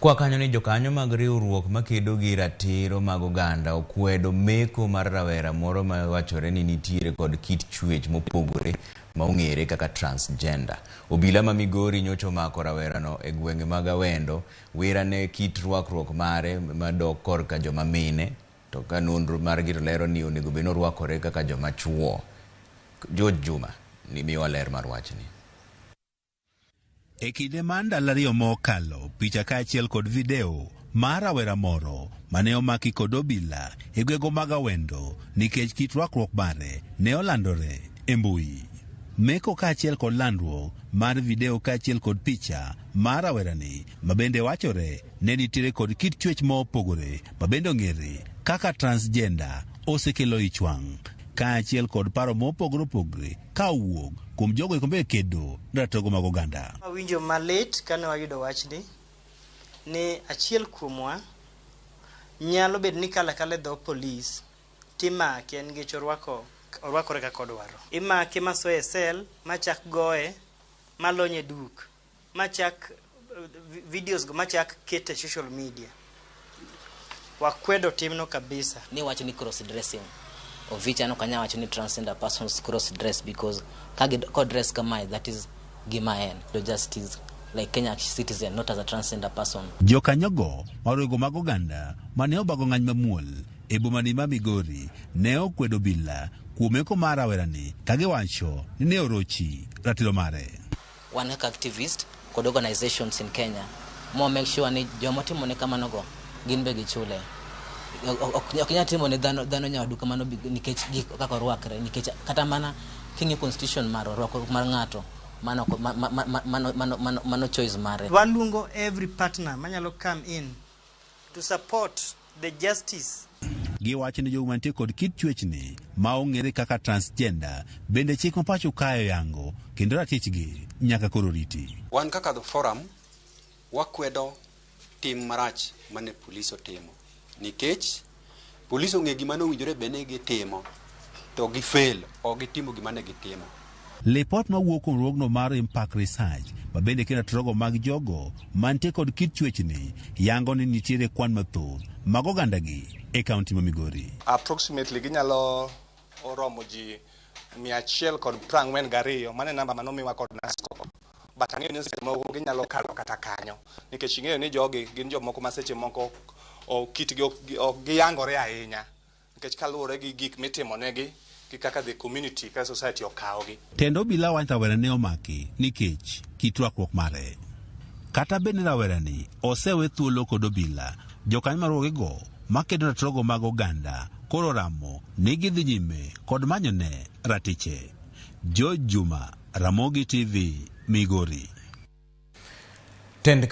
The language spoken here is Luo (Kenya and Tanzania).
Kwa kanyo ni jokanyo mag riwruok makedo gi ratiro mag oganda okwedo meko mar rawera moro ma wachore ni nitiere kod kit chwech mopogore ma ong'ere kaka transgender. Obila ma Migori nyocha omako rawerano e gwenge mag Awendo wira ne kit rwakruok mare madok korka joma mine to ka nonro margi to lero ni onego bed ni orwakore kaka joma chuo. George Juma ni miwa ler mar wachni. E kinde mar ndalo 2 mokalo, picha kaachiel kod video mar rawera moro mane omaki kod obila e gwego mag Awendo nikech kit rwakruok mare ne olandore e mbui. Meko kaachiel kod landruok mar video kaachiel kod picha mar rawerani mabende wachore ne nitiere kod kit chwech mopogore mabende ong'ere kaka transgender osekelo ich wang' kaachiel kod paro mopogore opogore ka owuok kuom jogo eko mbe kedo ratego mag oganda. Awinjo malit kane wayudo wachni ni achiel kuomwa nyalo bedo ni kalo akala e dho polis timake nikech orwako orwakore kaka odwaro. Imake masoye e sel machak goye malonye duk machak videos go machak ket e social media. Wakwedo timno kabisa. Ni wacho ni cross dressing of which an ok anyal wacho ni transgender persons cross dress because ka ko dress kamae, that is gima en the justice like Kenya citizen, not as a transgender person. Jokanyogo marwego mag oganda mane obago ng'any mamuol e bomani ma Migori ne okwedo obila kuom meko mar rawerani ka giwacho ni ne orochi ratiro mare. Wan kaka activist kod organizations in Kenya mo make sure ni joma timone kamano go gin be gichule. Ok nyal timo ne dhano dhano nyawadu kamano nikech gik kaka orwakre, nikech kata mana king'iyo constitution marwa, rwakruok mar ng'ato mano mano mano mano mano choice mare. Waluongo every partner manyalo come in to support the justice. Giwacho ni jogo mantie kod kit chwechni ma ong'ere kaka transgender bende chik ma pacho kae oyango kendo ratichgi nyaka koro riti. Wan kaka the forum wakwedo tim marach mane polis otimo nikech polis ong'e gima nowinjore bed ni gitimo to gifail, ok gitimo gima ne gitimo. Lipot mawuok kuom riwruogno mar Impact Research ma bende kelo ratiro mag jogo mantie kod kit chwechni yango ni nitiere kwan mathoth mag ogandagi e kaunti ma Migori. Approximately ginyalo romo ji 142. Mano e namba manomiwa kod NASCOP. But ang'eyo ni seche moko ginyalo kalo kata kanyo. Nikech ing'eyo ni jogi gin jomoko ma seche moko kitgi ok giyangore ahinya. Nikech kaluwore gi gik mitimonegi gi kaka the community kaka society okawogi. Tend obila wacho rawera ne omaki nikech kit rwakruok mare. Kata bed ni rawerani osewe thuolo kod obila, jokanyo mar riwruogego makedo ratiro mag oganda koro ramo ni gidhi nyime kod manyone ratiche. George Juma, Ramogi TV, Migori. Tend